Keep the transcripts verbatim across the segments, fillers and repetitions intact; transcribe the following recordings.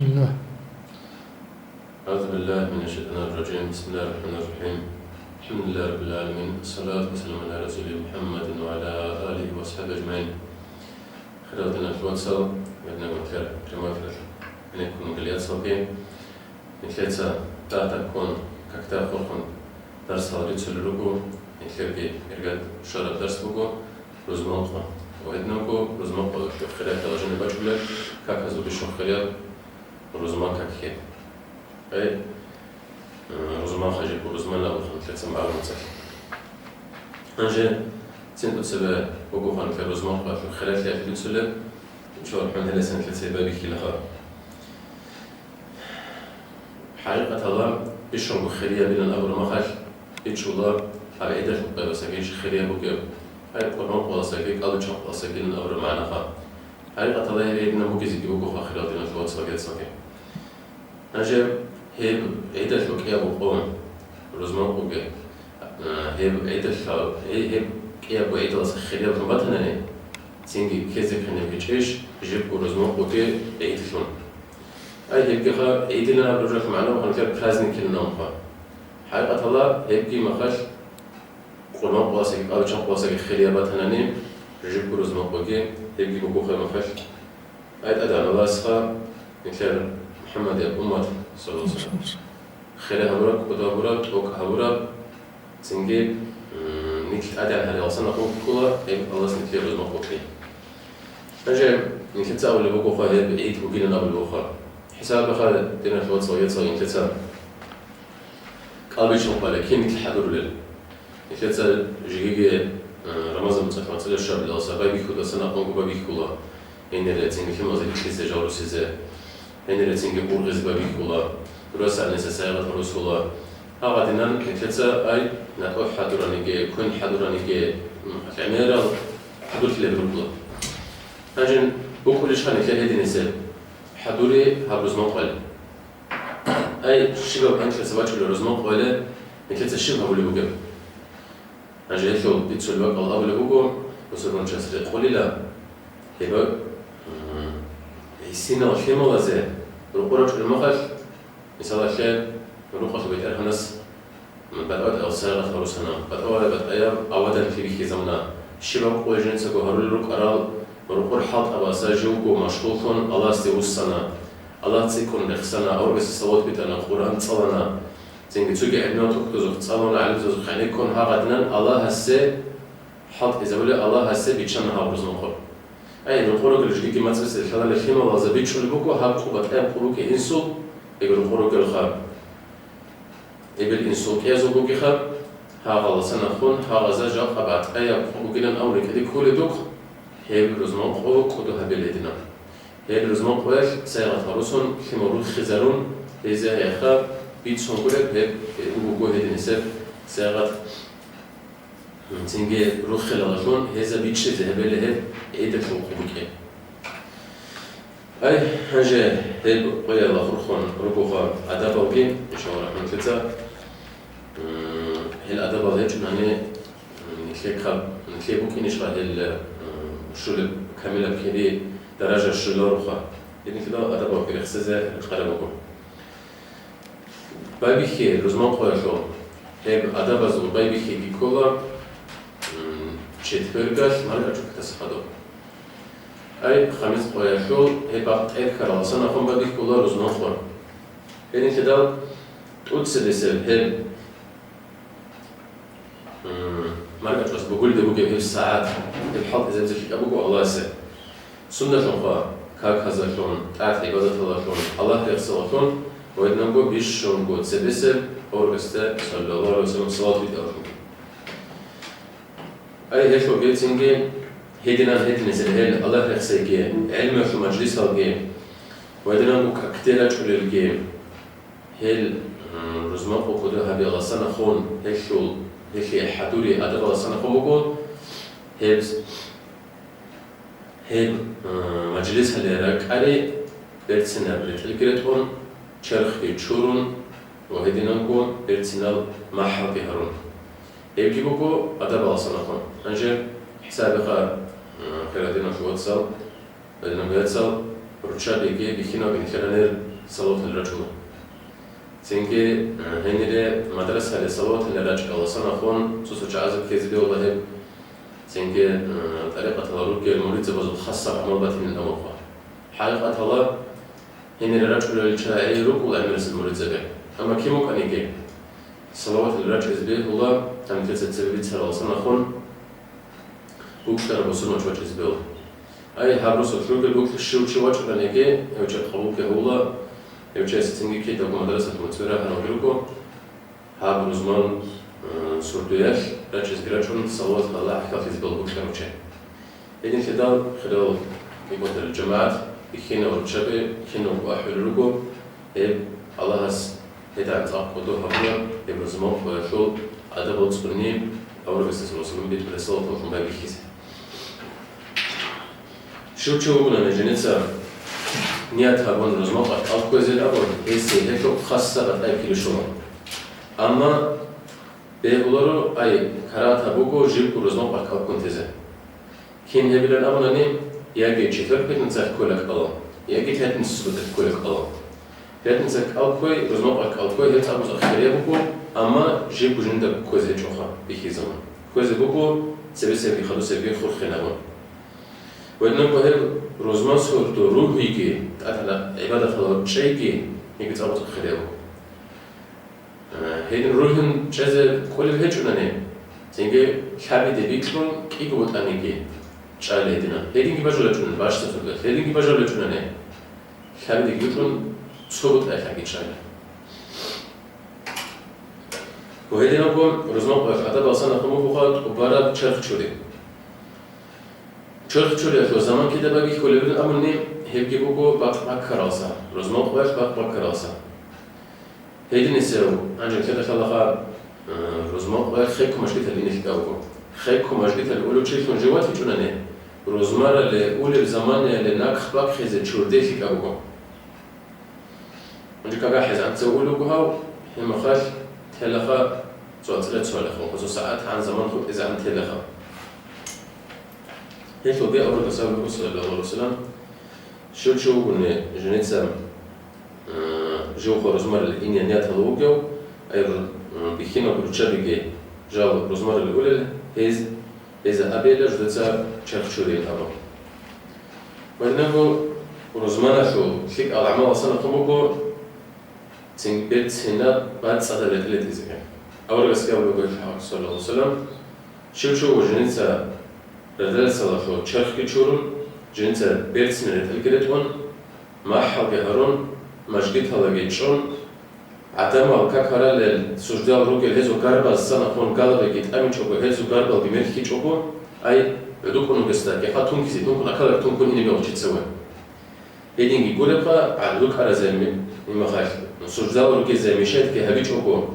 Бисмиллагь. أعوذ بالله من الشيطان الرجيم. بسم الله الرحمن الرحيم. الحمد لله رب العالمين. الصلاة والسلام على رسوله محمد وعلى آله وأصحابه أجمعين. Хирал диналъул вацал, гьединаб нилъер жамагӀаталъ гӀенеккун ругел яцалги, нилъеца тӀатаккун, какда хурхун дарсал рицулел руго, нилъерги иргад щвараб дарс буго, рузманкъо. Ва гьединабго рузманкъоялъул хириял жаниб бачӀунеб каказул бищун хирияб рузман какги. Гьей, э, рузман хажиб, рузман абухъан лъецан багъун цӀалъ. Гьанже цинтӀу цебе бугоха нилъер рузманкъоялъул хиралъиялъ бицунеб, иншаллагь, хӀун гьелесанлъи цебе бихьилаха. ХӀакъикъаталда, бищунго хириябилан абураб махалъ, бичӀчӀула гьаб гӀидалъул къоялъ босаги хирияб бугеб, гьай къурбан къоялъ босаги, кӀалбиччан къоялъ босагилан абураб магӀнаха. ХӀакъикъаталда гьеб гьединаб бугезеги бугоха, хирал диналъул вацал, гьецаги. Гьанже гьеб гӀидалъул кӀиябго къо, рузманкъоги, а, гьеб гӀидалъа-, гье-, гьеб кӀиябго гӀидаласа хирияб батанани, цинги ккезе кканеб гьечӀищ жибго рузманкъоги гӀидлъун. Ай, гьебгиха гӀидилан абураб жоялъул магӀна буго нилъер праздникилан абун. ХӀакъикъаталда гьебги махалъ къурбан къоялъ босаги, кӀалбиччан къоялъ босаги хирияб батанани, жибго рузманкъоги гьебги бугоха махалъ. Ай, тӀадегӀан Аллагьасха нилъер МухӀаммадияб уммат, саллаллагьу гӀалайгьи ва саллам, хирияб гьабураб, кӀодо гьабураб, тӀокӀ гьабураб, цинги, м, нилъ тӀадегӀан гьариласан ахун ккола, гьеб Аллагьас нилъее рузман къокъи. Гьанже нилъеца абулеб бугоха, гьеб гӀид бугилан абулеб бугоха. ХӀисаб бахъа, диналъул вацал, гьецал нилъеца кӀалбиччан къоялъ кин нилъ хӀадурулел? Нилъеца жеги, э, Рамазан моцӀалъ вацӀцӀалъ щвабилалдаса байбихьудасан ахъанго байбихьула. Гьенире цинги лъималазе бикьизе, жал русизе. Гьенире цинги ургъизе байбихьула. Дурасаниса сайгъат русула. Гьагъадинан нилъеца ай натӀо хӀадураниги, квен хӀадураниги, м, гӀемерал хӀадурлъилел рукӀула. Гьанже букӀулищха нилъер гьединисеб хӀадури гьаб рузман къоялъ? Ай, щибаб анкьица бачӀулеб рузман къоялъ, нилъеца щиб гьабулеб бугеб? Гьанже гьелъул бицулеб бакӀал абулеб буго, бусурбанчияс рекъолила, гьеб, м, гьесинал лъималазе рукъу рачӀунеб махалъ, мисалалъе, рукъалъ бетӀергьанас батӀа-батӀаял сайгъат гьарусана, батӀа-батӀаяб аваданлъи бихьизабуна, щибаб къоялъ жинцаго гьарулел рукӀарал рукъур хӀалтӀабазда живго машгъуллъун Аллагьасде вуссана, Аллагь цӀикӀкӀун рехсана, аварагасде салават битӀана, Къуръан цӀалана, цинги цоги гӀелмуялъул кутазухъ цӀалуна, гӀалимзабазухъ гӀенеккун, гьагъадинан Аллагьасе хӀалтӀизабулеб, Аллагьасе биччана гьаб рузман къо. Ай, рукъу ругел жеги мацӀалъ лъалалел лъималазе бичӀчӀулеб буго гьаб къо батӀаяб къо бугеб инсул, гьеб рукъу ругелха. Эбел инсул кӀиязул бугеха, гьагъаласан ахун, гьагъазда жакъа батӀаяб къо бугилан абун рекӀеде кколеб духъ, гьеб рузман къо кӀодо гьабилеб гьединаб. Гьеб рузман къоялъ сайгъат гьарусун, лъимал руххизарун, гьезда гьеха бицун гуреб гьеб, гьеб буго гьединисеб сайгъат. Цинги руххилалалъун гьезда бичӀчӀизе гьебилеб гьеб гӀидалъул къо букӀин. Ай, гьанже гьеб къоялда хурхун ругоха адабалги, иншаллагь, рахӀматлъица. М, гьел адабал гьечӀони, м, нилъее каб-, нилъее букӀинищха гьел, м, щулеб камилаб кири даража щолароха. Гьединлъидал адабалги рехсезе рекъараб буго. Байбихьи рузман къоялъул. Гьеб адабазул байбихьиги ккола, м, четвергалъ маркӀачӀуккутаса хадуб. Ай, хамис къоялъул гьеб бакъ тӀерхьараласан ахун байбихьула рузман къо. Гьединлъидал тӀоцебесеб гьеб М, маркӀачӀвас бугулде бугеб гьеб сагӀат, гьеб хӀалтӀизабизе лъикӀаб буго Аллагьасе. Сундалъунха, каказалъун, тӀад гӀибадаталдалъун, Аллагь рехсалдалъун ва гьединго бищунго цебесеб аварагасде, саллаллагьу гӀалайгьи ва саллам, салават битӀаралъунги. Ай, гьелъул гьецинги гьединан гьединисел гьел Аллагь рехсейги, гӀелмуялъул мажлисалги ва гьединанго какде рачӀулелги, Гьел, м, рузман къо кӀодо гьабиялдасан ахун, гьелъул, гьелъие хӀадури адабалдасан ахун буго, гьеб, гьеб, м, мажлисалде ракӀари берцинаб ретӀелги ретӀун, черхги чурун ва гьединанго берцинал махӀалги гьарун. Гьебги буго адабалдасан ахун. Гьанже хӀисабиха, м, хирал диналъул вацал, Гьединаб яцал руччабиги бихьинаб нилъер гьанир Салаватал рачӀуна. Цинги, э, гьенире мадрасалде салаватал рачӀаралдасан ахун цо-цо чагӀазда ккезе бегьула гьеб. Цинги, э, тӀарикъаталда ругел муридзабазул хасаб гӀамал батилин абунха. ХӀакъикъаталда, гьенире рачӀунел чагӀи рукӀуна гӀемерисел муридзаби. Амма кин вукӀаниги, салаватал рачӀине бегьула, гьаниб дица цебе бицаралдасан ахун, букӀараб бусурманчи вачӀине бегьула. Ай, гьаб росулъ ругел букӀ-, щив чи вачӀунаниги, гьев чи къабулги гьавула, гьев чиясе цинги кидаго мадрасалъ муцӀби рагьаралги руго, гьаб рузман, э, сордоялъ рачӀине рачӀун, салават Аллагь гӀахьаллъизе бегьула букӀарав чи. Гьединлъидал, хириял ибадатал жамагӀат, бихьинал руччаби киналго ахӀулел руго, гьеб Аллагьас гьедин цӀакъ кӀодо гьабуна, гьеб рузман къоялъул адабал цӀуни аварагасда саллаллагьу гӀалайгьи ва саллам битӀараб салаваталдалъун байбихьизе. Щив чи вугони жинца ният гьабун рузман къоялъ кӀал кквезейин абун, гьесие гьелъул хасаб батӀияб кири щола. Амма бегьуларо, ай, карагьатаб буго жибго рузман къоялъ кӀал ккун тезе. Кин гьебилан абунани, яги четверг пятница ккола кӀалал, яги пятница суббота ккола кӀалал. Пятница кӀал кквей, рузман къоялъ кӀал кквей гьеб цӀакъ-цӀакъ хирияб буго, амма жибго жинда кквезе гьечӀоха бихьизабун. Кквезе буго цебесебги хадусебги хурхинабун. Гьединго гьеб рузман сордо ругьиги, тӀадегӀанаб гӀибадаталда чӀейги, гьебги цӀакъ-цӀакъ хирияб буго. Э, гьедин ругьун чӀезе кӀолеб гьечӀунани, цинги лъабиде бикьун кӀиго бутӀаниги чӀайила гьединан. Гьединги бажулеб гьечӀунани, бащдаб сордоялъ, гьединги бажулеб гьечӀунани, лъабиде бикьун цо бутӀаялъги чӀайила. Ва гьединго рузман къоялъ адабалдасан ахун бугоха тӀубараб черх чури. Черх чуриялъул заман кида багихьулебилан абуни, гьебги буго бакъ баккаралдаса, рузман къоялъ бакъ баккаралдаса. Гьединисев гьанже кида лъалаха, э, рузман къоялъ хекко мажгиталде ине лъикӀаб буго. Хекко мажгиталде унев чилъун жив ватичӀунани, рузмаралде унеб заманаялде нахъ бахъизе чурде лъикӀаб буго. Гьанже кагахӀезе анцӀила унев вуго гьав, гьеб мехалъ телаха, цо анцӀила цолаха, цо сагӀат гьан заман хутӀизегӀан телаха. Гьелъулги аварагас абулеб буго, саллаллагьу гӀалайгьи ва саллам, щив чи вугони жинца, э, живго рузмаралде ине нияталда вугев, ай, э, бихьинал руччабиги жал рузмаралде унел, гьез Гьезда абейила жидеца черх чурейин абун. Гьединго рузманалъул лъикӀал гӀамалалдасан ахун буго цин-, берцинаб бацӀцӀадаб ретӀел ретӀизеги. Аварагасги абулеб буго, саллаллагьу гӀалайгьи ва саллам, щив чи вуго жинца радалисалалъул черхги чурун, жинца берцинаб ретӀелги ретӀун, махӀалги гьарун, мажгиталдаги чӀун, гӀадамал как гьаралел суждал ругел гьезул гарбаз санахъун галабиги тӀамичӀого, гьезул гарбалги мерхьичӀого, ай, гӀодобе кӀун вугесда кӀикъа тункизе, тункун акаларги тункун ине бегьула чи цеве. Гьединги гуребха, гӀадлу кӀаразе ми-, имахалъ, суждал ругезе мешайтги гьабичӀого,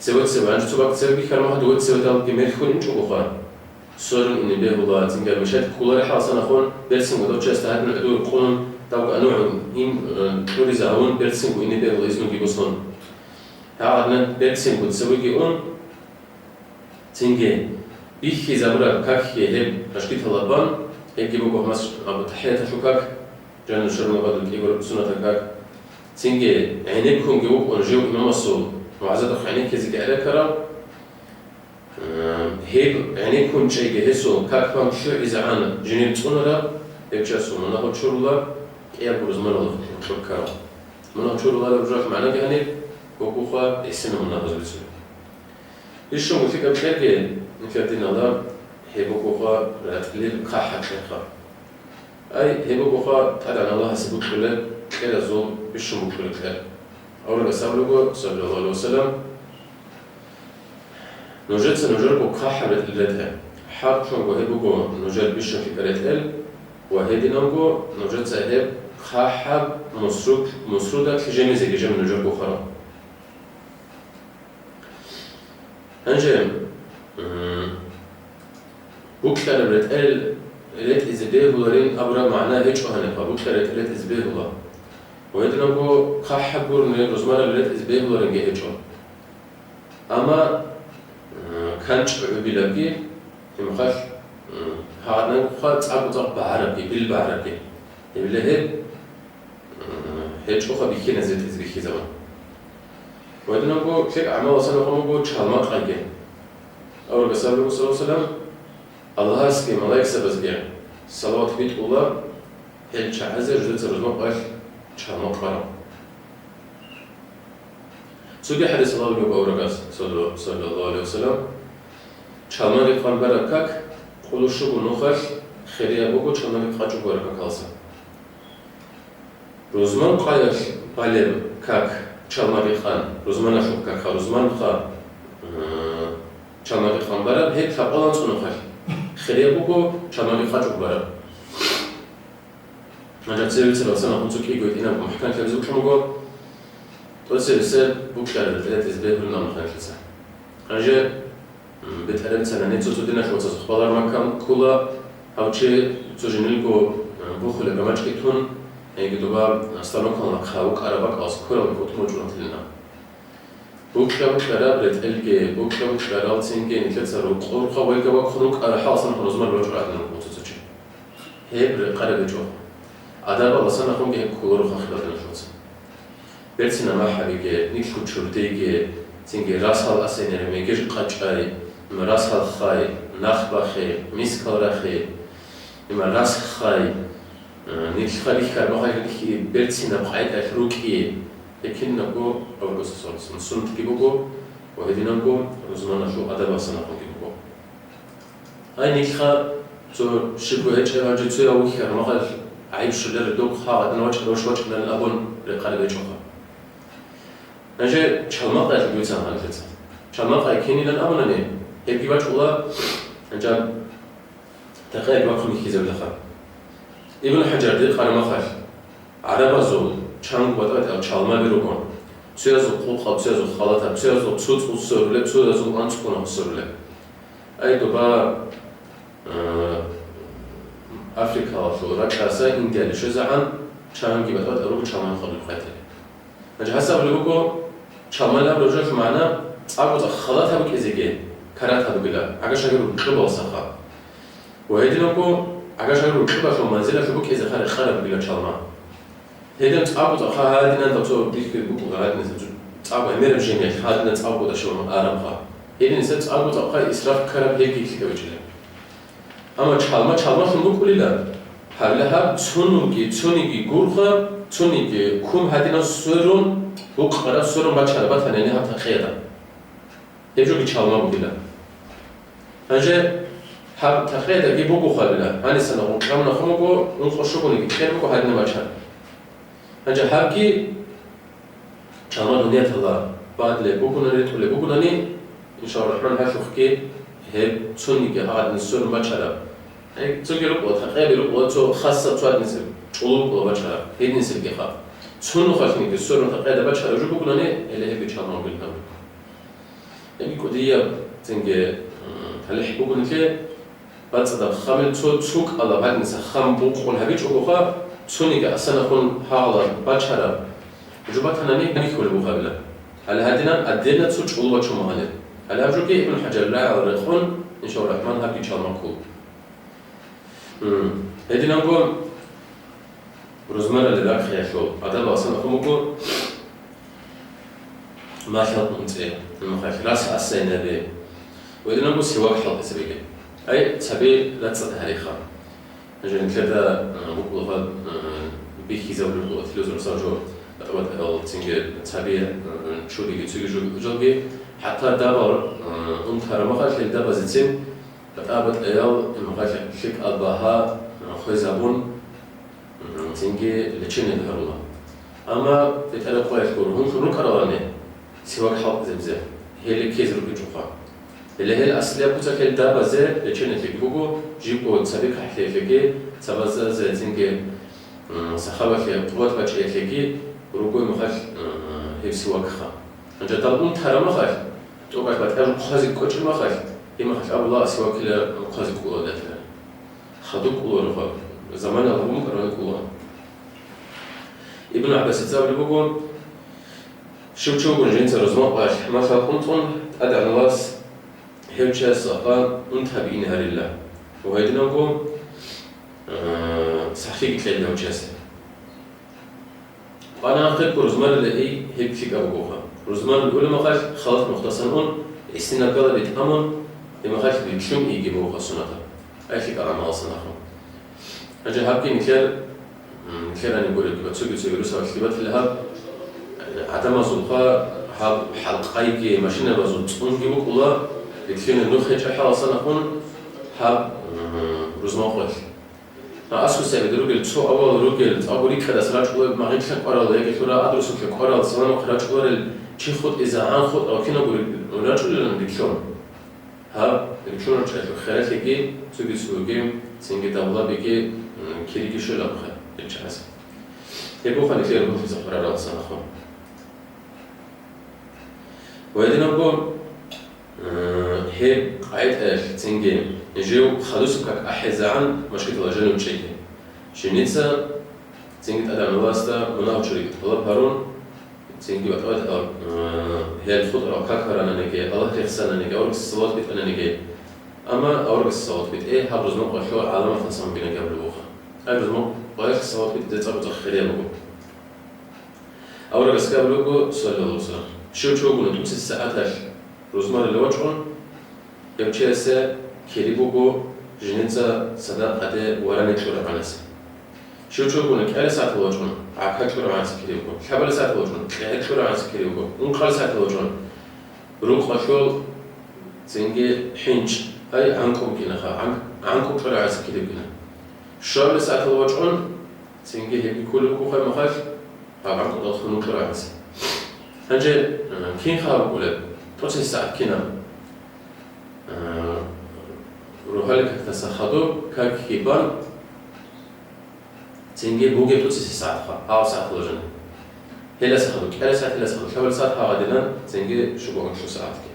цеве-цеве, гьанже цо бакӀ цеве бихьараб мехалъ, цеве далги мерхьун инчӀогоха. Сорун ине бегьула, цинги мешайт кколареб хӀалалъан ахун, берцинго дов чиясда гьадин гӀодор къун, дагьаб анугӀун ин, э, кьуризе гьавун, берцинго ине бегьула изнуги босун. Гьагъадинан берцинго цевеги ун, цинги бихьизабураб какги гьеб мажгиталда бан, гьебги буго гьамас абу тахӀияталъул как, жаниб шурмабадул кӀиго суннатал как. Цинги гӀенеккунги вукӀун жив имамасул вагӀзадухъ гӀенеккизеги гӀереккарав, Э, гьеб гӀенеккун чӀейги гьесул как бан лъугӀизегӀан жинир цӀунараб, гьеб чиясул мунагьал чурула, кӀиябго рузманалда кьур ккараб. Мунагь чурулареб жоялъул магӀнаги гьаниб бугоха, гӀисинаб мунагьал бицунеб. Бищунго лъикӀаб кьерги, нилъер диналда, гьеб бугоха ратӀлил хъахӀаб кьерха. Ай, гьеб бугоха ТӀадегӀан Аллагьасе бокьулеб кьеразул бищун бокьулеб кьер. Аварагас абулеб буго, саллаллагьу гӀалайгьи ва саллам, нужеца нужерго хъахӀаб ретӀел ретӀе. ХӀакълъунго гьеб буго нужер бищун лъикӀаб ретӀел, ва гьединанго нужеца гьеб хъахӀаб мусру-, мусрудалъ жемизеги жеме нужерго хвараб. Гьанже, м, бокьараб ретӀел ретӀизе бегьуларин абураб магӀна гьечӀо гьаниб, бокьараб ретӀел ретӀизе бегьула. Ва гьединабго хъахӀаб гурони рузмарал ретӀизе бегьуларинги гьечӀо. Амма, м, канчӀ гӀубилабги, гьебмехалъ, м, гьагъадинанго хъа цӀакъ-цӀакъ багӀарабги, бил багӀарабги. Гьебила гьеб, м, гьечӀоха бихьиназе тӀиз бихьизабун. Гьединабго лъикӀ гӀамаласан гьанибго чалмакъайги. Аварагас абулеб, саллаллагьу гӀалайгьи ва саллам, Аллагьасги малаикзабазги салават битӀула гьел чагӀазе жидеца рузман къоялъ чалмакъараб. Цоги хӀадисалда абулеб аварагас, салла-, саллаллагьу гӀалайгьи ва саллам, чалмаги къан бараб как къулущуго нухалъ хирияб буго чалмаги къачӀого бараб какалдаса. Рузман къоялъ балеб как чалмаги къан, рузманалъул какха, рузманха, э, чалмаги къан бараб, гьеб лъабкъоялда анцӀго нухалъ хирияб буго чалмаги къачӀого бараб. Гьанже цебе цебе цана хунцу кӀиго гьитӀинабго мухӀканлъи гьабизе бокьун буго, тӀоцебесеб букьараб тӀаде тӀиз бегьулин абун ханлъица. Гьанже, м, бетӀераб цана нецо цо диналъул вацас хабалар маккан ккола, гьав чи цо жиндирго, м, бухулеб гамачӀги тун, яги доба, м, станокалда хъа вукӀараб бакӀалас квералги кӀутӀун вачӀунатилина. Букьа-букьараб ретӀелги, букьа-букьарал цинги нилъеца рукъурха вайга вахъун рукӀарал хӀалалъан рузман рачӀун гӀадин руго цо-цо чи. Гьеб рекъараб гьечӀо. Адабалдасан ахунги гьеб кколаро хахилалда нилъеца. Берцинаб махӀабиги, нилъго чурдиги, цинги расал асенераб мегеж къачӀай, расал хай, нах бахъи, мискал рахъи, има рас хай, э, нилъ хадихьараб махӀалихьи берцинаб къайдаялъ рукӀи, гьеб кинабго аварагасул суннатги буго ва гьединабго рузманалъул адабалдасан ахунги буго. Ай, нилъха цо щибго гьечӀеб гьанже цояв вихьараб махӀал гӀайиб щолел духъ гьагъадин вачӀарав вачӀанин абун рекъараб гьечӀоха. Гьанже чалмакъаялъул бицан гьанлъица. Чалмакъай кинилан абунани, гьебги бачӀула, гьанже такъаялги бахъун бихьизабилаха. Ибн ХӀажарда рекъараб махӀал, гӀарабазул чанго батӀа-батӀиял чалмаби руго. Цоязул къукъаб, цоязул халатаб, цоязул цо цӀул сверулеб, цоязул анцӀго къунахъ сверулеб. Ай, доба, э, Африкалъул ракьаса Индиялде щвезегӀан чанги батӀа-батӀияб руго чалман къабул къайтӀи. Гьанже гьас абулеб буго, чалман абураб жоялъул магӀна цӀакъго-цӀакъ халатаб букӀизеги карат гьабугила, гӀага-шага рукьубалдасаха. Ва гьединабго гӀага-шага рукьубалъул манзилалъуб букӀизеха рекъараб бугила чалма. Гьедин цӀакъго-цӀакъха гьадинан цо бихьи букӀула, гьадинан цо цӀакъго гӀемераб жиндир гьадинан цӀакъго дашун арабха. Гьединисеб цӀакъго-цӀакъха исраф ккараб гьелги лъикӀаб гьечӀила. Амма чалма чалмалъун букӀулила, гьабила гьаб цунги, цониги гурха, цониги ккун гьадинав сверун, букъараб сверун бачараб батани гьаб такъияда. Гьеб жоги чалма бугила. Гьанже гьаб такъиядаги буго гьабила, гьанисан гъоркьа мунагь буго, ункъо щугониги кьер буго гьадинаб бачараб. Гьанже гьабги чалмалъун нияталда бадлъи бугунани, ретӀулеб бугунани, иншаллагьу рахӀман, гьалъухъги гьеб цониги гьадин сверун бачараб. Гьеб цоги рукъула, такъияби рукъула, цо хасаб цо гьадинисеб чӀулу букӀула бачараб, гьединисебги хаб. Цо нухалъниги сверун такъияда бачараб жо бугунани, гьеле гьебги чалма бугилан. Гьебги кӀудияб цинги, м, талихӀ бугонилъе, бацӀцӀадаб хабил цо цукӀалаб гьадинса хаб букъун гьабичӀогоха, цониги асанахун гьагъала бачараб жо батанани бихьулеб буго гьабила. Гьале гьадинан отдельно цо чӀулу бачун магьанеб. Гьале гьаб жоги Ибн ХӀажарил рагӀиялда рекъон, иншаллагьу рахӀман, гьабги чалма ккола. М, гьединанго рузманалил рахъиялъул адабалдасан ахун буго малъа-хъумцӀи, гьебмехалъ рас асайнаби, ва гьединанго сивак хӀалтӀизабиги. Ай, цаби рацӀцӀад гьариха. Гьанже нилъеда, э, букӀулаха, э, бихьизабулеб буго телевизор сажо, батӀа-батӀаял цинги цаби, э, чуриги цоги жо-, жоги, хӀатта дабал, э, унтараб мехалъ гьел дабазецин БатӀа-батӀаял, гьебмехалъ лъикӀаб багьа хвезабун, цинги лечение гьарула. Амма бетӀераб къоялъ гуро, гьунлъун рукӀаралани, сивак хӀалтӀизабизе, гьеле ккезе рукӀинчӀоха. Гьеле гьел аслияб куцалъ гьел дабазе лечениелъеги буго, жибго цаби кахӀлъиялъеги, цабазазе цинги, м, сахабалъе къуват бачӀиялъеги руго гьебмехалъ, м, гьеб сивакха. Гьанже дал унтараб мехалъ, тӀокӀалъ батӀа жо хъвазе кӀочӀеб мехалъ, гьебмехалъ абула, сивакила хъвазе кӀоларила. Хадуб кӀоларо, заманалда гьабун букӀарабани кӀола. Ибн ГӀаббасица абулеб буго, щив чи вугони жинца рузман къоялъ малъа-хъумцӀун, ТӀадегӀанав Аллагьас гьев чиясухъа унтаби ине гьарила. Ва гьединавго, э, сахлъиги кьела гьев чиясе. Къванагъ хъекъо рузмарила ий гьеб лъикӀаб бугоха. Рузмарил уламахъалъ халат нухдасан ун, гӀисинаб галаби тӀамун, гьебмахъалъ битлъун ийги бугоха сунатаб. Ай лъикӀаб гӀамаласан ахун. Гьанже гьабги нилъер, м, нилъер гьаниб гуреб, цоги-цоги русалъ лъибатила гьаб, гӀадамазулха гьаб хӀалкъайги машинабазул цӀунги букӀула, битлъине нух гьечӀеб хӀаласан ахун гьаб, м, рузман къоялъ. Гьа, аскӀосеб ругел, цо авал ругел, цӀакъго рикӀкӀадас рачӀулеб магъиблъа кӀварал яги лъура адрусулъа кӀварал цеванухъ рачӀуларел чи хутӀизегӀан хутӀал кинабго рачӀулилан битлъун. Гьаб, битлъун рачӀелъул хералъиги, цоги-цоги, цинги давлабиги, м, кириги щолабха, ил чагӀазе. Гьеб буха нилъер гьунлъизе хъварарал санахъо. Ва гьединабго, э, гьеб къагӀидаялъ цинги жив хадусеб как ахӀизегӀан машгиталда жанив чӀеги. Женица цинги тӀадегӀанлъасда мунагьал чуриги тӀалаб гьарун, цинги батӀа-батӀа, э, гьел хутӀарал как гьарананиги, Аллагь рехсананиги, аварагасда салават битӀананиги. Амма аварагасда салават битӀи гьаб рузман къоялъул гӀаламаталъ гьабуна гьабулеб буха. Гьаб рузман къоялъ салават битӀизе цӀакъ-цӀакъ хирияб буго. Аварагас абулеб буго, саллаллагьу гӀалайгьи ва саллам, щив чи вугони тӀоцебесеб сагӀаталъ рузмарила вачӀун, гьев чиясе кири буго женица садакъаде варани кьурабгӀанасе. Щив чи вугони кӀиабилеб сагӀаталъ вачӀун, гӀака кьурабгӀанасе кири буго, лъабабилеб сагӀаталъ вачӀун, кьегӀер кьурабгӀанасе кири буго, ункъабилеб сагӀаталъ вачӀун, рукъалъул цинги хӀинчӀ, ай, гӀанкӀу букӀинаха, гӀан-, гӀанкӀу кьурабгӀанасе кири букӀина. Щуабилеб сагӀаталъ вачӀун, цинги гьебги кколеб буго гьебмахалъ, гьаб гӀанкӀудал хьунул кьурабгӀанасе. Гьанже, э, кинха гьаб букӀулеб? ТӀоцебесеб сагӀат кинаб? Э, рогьалил кактаса хадуб, как хьибан, цинги бугеб тӀоцебесеб сагӀатха, гьаб сагӀаталда жаниб. Гьелдаса хадуб, кӀиабилеб сагӀат, гьелдаса хадуб, лъабабилеб сагӀат гьагъадинан, цинги щуго ункъо сагӀатги.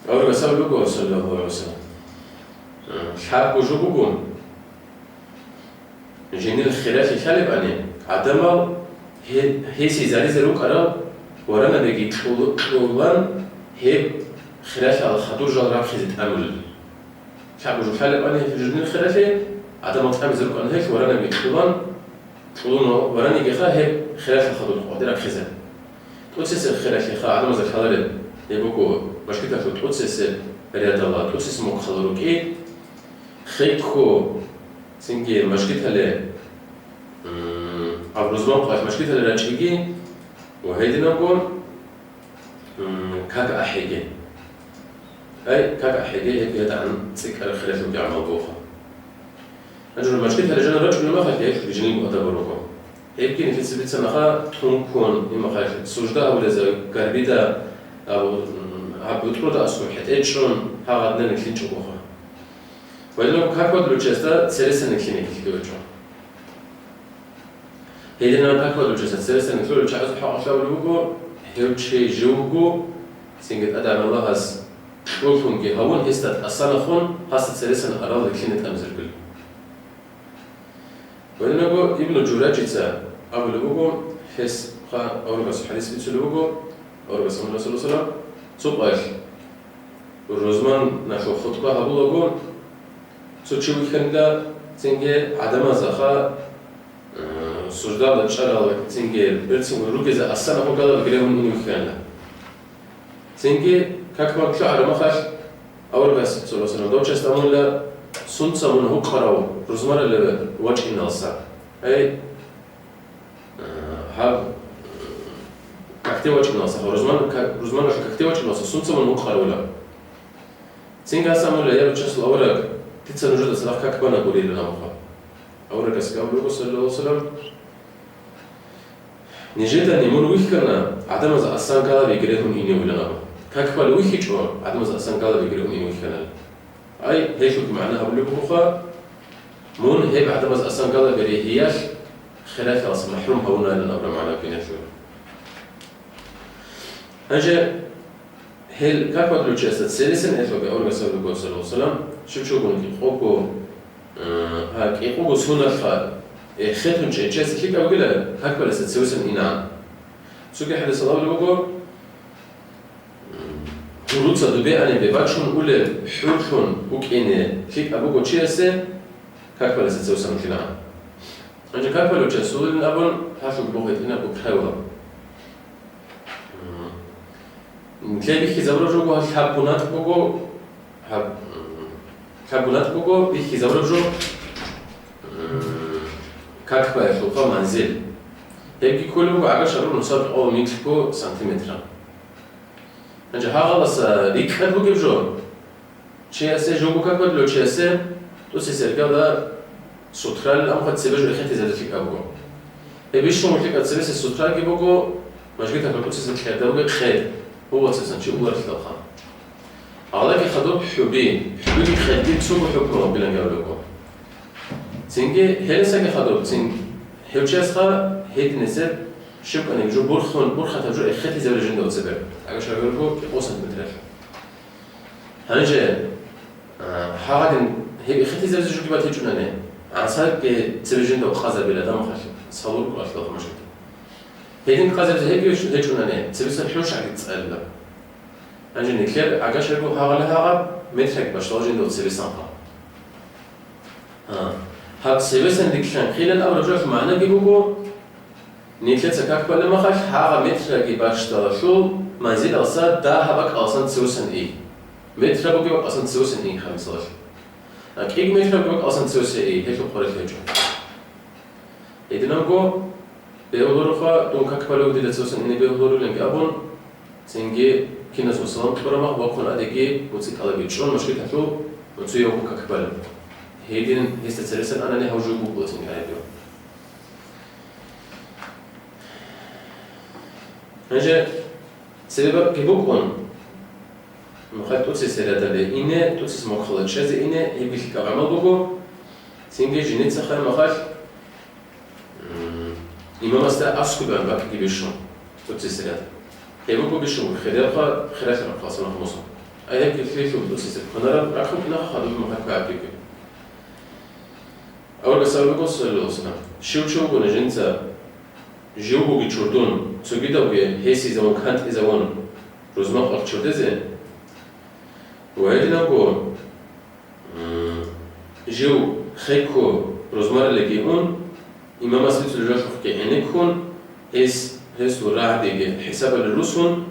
Аварагас абулеб буго, саллаллагьу гӀалайгьи ва саллам, лъабго жо буго, жиндир хиралъи лъалебани, гӀадамал гье-, гьесие заризе рукӀарал варанабиги кьу-, кьулан гьеб хиралъиялъул хадур жал рахъизе тӀамулел. Лъабго жо лъалебани жиндир хиралъи, гӀадамал тӀамизе рукӀана гьелъ варанабиги кьулан, кьулун варанигиха гьеб хиралъиялъул хадур къватӀире рахъизе. ТӀоцесеб хиралъиха гӀадамазда лъалареб, гьеб буго машгиталъул тӀоцесеб рядала тӀоцесеб мухъалда рукӀи, хекко, цинги машгиталде, м, абрузман къвалъ машгиталде рачӀиги ва гьединабго, м, как ахӀиги. Ай, как ахӀиги, гьеб гьедигӀан цӀикӀкӀараб хиралъулги гӀамал бугоха. Гьанже машгиталде жанив рачӀунеб мехалъ гьелъ жиндирго адаб руго. Гьебги нилъеца бицанаха, тункун, гьебмехалъ сужда гьабулезда, гарбида, абу-, гьаб бутӀруда аскӀоб хӀетӀе чӀун, гьагъадинан нилъинчӀогоха. Ва гьединаб как бадулев чиясда цересанилъ нилъеги гьечӀо. Гьединаб как бадулев чиясда цересанилъ чагӀазул хӀакъалъулъ абулеб буго, гьев чи жив вуго, цинги ТӀадегӀан Аллагьас кьуллъунги гьавун, гьесда тӀасанахун, гьасда цересан арал рилълъине тӀамизаргил. Ва гьединабго Ибну Жураджица абулеб буго, гьес хъа-, аварагас хӀадис бицунеб буго, аварагас амун, саллаллагьу гӀалайгьи ва саллам, цо къоялъ рузманалъул хутӀба гьабулаго, цо чи вихьанила, цинги гӀадамазаха, э, суждалда чӀарал, цинги берцинго ругезе асанахун галабиги регьун ине вихьанила. Цинги как бакӀ лъугӀараб мехалъ, аварагас, саллаллагьу гӀалайгьи ва саллам, дов част амунила, сунца мун гьукъарав рузмаралде вачӀиналса. Ай, э, гьаб, э, какде вачӀиналса, рузман-, ка-, рузманалъул какде вачӀиналса сунца мун гьукъаравила. Цинги гьас амунила, я руччасул авараг, дица нужеда цадахъ как бана гурилан абуха. Аварагас абулеб буго, саллаллагьу гӀалайгьи ва саллам, нижедани мун вихьана, гӀадамазда асан галабиги регьун иневилан абун. Как балев вихьичӀо, гӀадамазда асан галабиги регьун ине вихьана. Ай, гьелъулги магӀна гьабулеб бугоха, мун гьеб гӀадамазда асан галаби регьиялъ хиралъиялдаса махӀрум гьавунайилан абураб магӀна киналъур. Гьанже гьел как бадулев чиясда цересан, гьелъулги аварагас абулеб буго, саллаллагьу гӀалайгьи ва саллам, щив чи вугони кӀикъого, э, гьа, кӀикъого соналъха, э, хетун чӀей чиясда лъикӀаб бугила, как балесда цевесан инаан. Цоги хӀадисалда абулеб буго, м, гьуруца дубеанибе бачун улеб хӀурлъун букӀине лъикӀаб буго чиясе, как баласа цевсан вилълъилаан. Гьанже как балев чияс вилълъилин абун, гьалъул бугъ гьитӀинаб бугъ хӀевла. М, лъебихьизабураб жо буго, гьаб лъаб бунатӀ буго, гьаб, м, лъаб бунатӀ буго, бихьизабураб жо, м, как балелъулха манзил. Гьебги кколеб буго гӀагар шагьараб нусаб кьоло микьго сантиметра. Гьанже гьагъаласа рикӀкӀад бугеб жо, чиясе, жого как балев чиясе, тӀоцесеб эргалда сутралил амха цебе жо эхетизе лъикӀаб буго. Гьеб бищун лъикӀаб цебесеб сутраги буго, мажгиталъул тӀоцесеб кьерда бугеб кьер, гьуба цебесан чи уларелъулха. Гьалаги хадуб хӀуби, хӀубиги кьерги цого хӀукму билан гьабулеб буго. Цинги гьелесаги хадуб, цин гьев чиясха гьединесеб щиб кӀаниб жо бурхун, бурхатаб жо эхетизабулеб жинда цебе. Гьагар шагьараб буго кӀикъо сантиметралъ. Гьанже, а, гьагъадин гьеб эхетизабизе жуги батичӀунани, гӀансаги цебе жинда къазабила, дамахалъ салур кӀвалъ мажгит. Гьедин къазабизе гьебги гьечӀунани, цебесан хӀуншагӀги цӀалила. Гьанже нилъер гӀагар шагьараб гьагъали гьагъаб метрги бащдала жинда цебесанха. А, гьаб цебесан рикьлъан хилан абураб жоялъул магӀнаги буго, нилъеца как балеб мехалъ, гьагъа метраги бащдалалъул манзилалса дагьаб бакӀаласан цевесан ий. Метра бугеб бакӀаласан цевесан ий, гьаб мисалалъ. А кӀиго метра бугеб бакӀаласан цевесан ий, гьелъул хъварилъи гьечӀо. Гьединабго бегьулароха, дун как балев, дида цевесан ине бегьуларулинги абун, цинги киназго салам кьураб мах вахъун гьадиги, муцӀи тӀалабичӀун, мажгиталъул муцӀиявго как балев. Гьедин гьесда цересан анани гьав жо букӀула цинги гьайбив. Гьанже цебебги букӀун, мухъа тӀоцесеб рядалде ине, тӀоцесеб мухъалда чӀезе ине, гьебги лъикӀаб гӀамал буго, цинги жинецаха махалъ, м, имамасда аскӀобегӀан бакӀги бищун, тӀоцесеб ряд. Гьеб буго бищун хиралха, хиралъа рахъалъа мусул. Ай гьебги лъелъул тӀоцесеб кванараб рахъун кинаха хадуб махалъ кваябги. Аварагас абулеб буго, саллаллагьу гӀалайгьи ва саллам, щив чи вугони жинца живгоги чурдун, цогидавги гьесизавун, кантӀизавун, рузман къвалъ чурдезе, ва гьединабго, м, жив хекко рузмарилиги ун, имамас бицунеб жоялъухъги гӀенеккун, гьес, гьесул рагӀабиги хӀисабалде русун,